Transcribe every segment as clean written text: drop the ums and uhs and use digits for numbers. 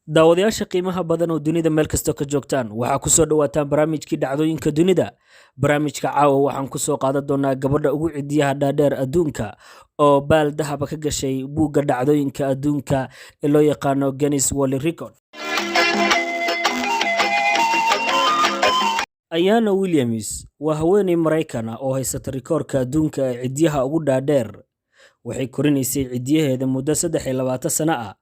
Daawadayaasha qiimaha badan oo dunida meel kastoo ka joogtaan, waxaa kusoo dhawaataan barnaamijkii dhacdooyinka dunida. Barnaamijka caawa waxaan kusoo qaadan doonaa gabadha ugu cidiyaha dhaadheer adduunka oo baal dahaba ka gashay buugga dhacdooyinka adduunka ee loo yaqaano Guinness World Record. Ayanna Williams waa haweeney Maraykan ah oo haysata rikoorka adduunka ee cidyaha ugu dhaadheer. Waxay korinaysay cidyaheeda muddo 23 sano ah.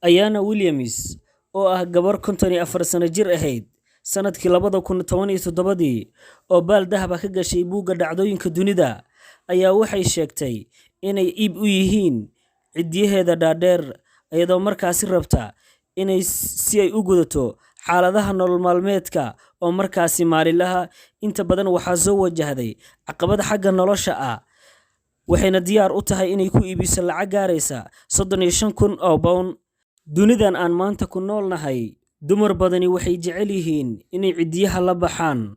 Ayanna Williams oo ah gabar 54 sano jir ahayd sanadkii 2017-dii oo baal dahaba ka gashay buugga dhacdooyinka dunida ayaa waxay sheegtay inay iib u yihiin cidyaheeda dhaadheer, iyadoo markaasi rabta inay si ay u gudato xaaladaha nolol maalmeedka oo markaasi maalinlaha inta badan waxaa soo wajahday caqabad xagga nolosha ah, waxayna diyaar u tahay inay ku iibiso lacag gaaraysa 35,000 oo pound. Dunidan aan maanta ku noolnahay, dumar badani waxay jecel yihiin inay cidyaha la baxaan,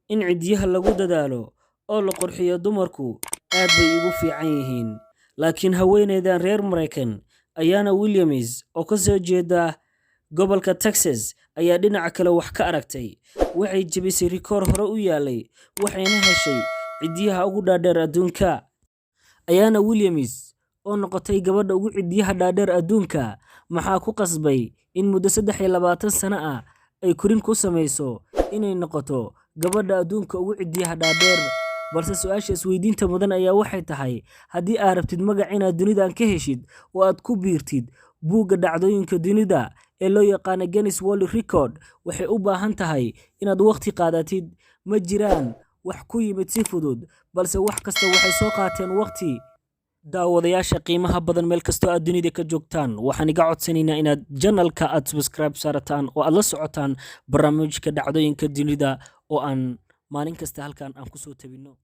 in cidyaha lagu dadaalo oo la qurxiyo. Dumarku aad bay ugu fiican yihiin, laakiin haweeneydan reer Maraykan Ayanna Williams oo ka soo jeeda gobolka Texas ayaa dhinaca kale wax ka aragtay. Waxay jebisay rikoor hore u yaalay, waxayna heshay cidyaha ugu dhaadheer adduunka. Ayanna Williams oo noqotay gabadha ugu cidyaha dhaadheer adduunka, maxaa ku qasbay in muddo 23 sano ah ay korin ku samayso inay noqoto gabadha adduunka ugu cidyaha dhaadheer? Balse su-aasha isweydiinta mudan ayaa waxay tahay, haddii aad rabtid magac inaad dunidan ka heshid oo aad ku biirtid buugga dhacdooyinka dunida ee loo yaqaano Guinness World Record, waxay u baahan tahay inaad waqti qaadatid. Ma jiraan wax ku yimid si fudud, balse wax kasta waxay soo qaateen waqti. Daawadayaasha qiimaha badan, meel kastoo aad dunida ka joogtaan, waxaan iga codsanaynaa inaad channelka aad subscribe saarataan oo aad la socotaan barnaamijka dhacdooyinka dunida oo aan maalin kasta halkan aan kusoo tabino.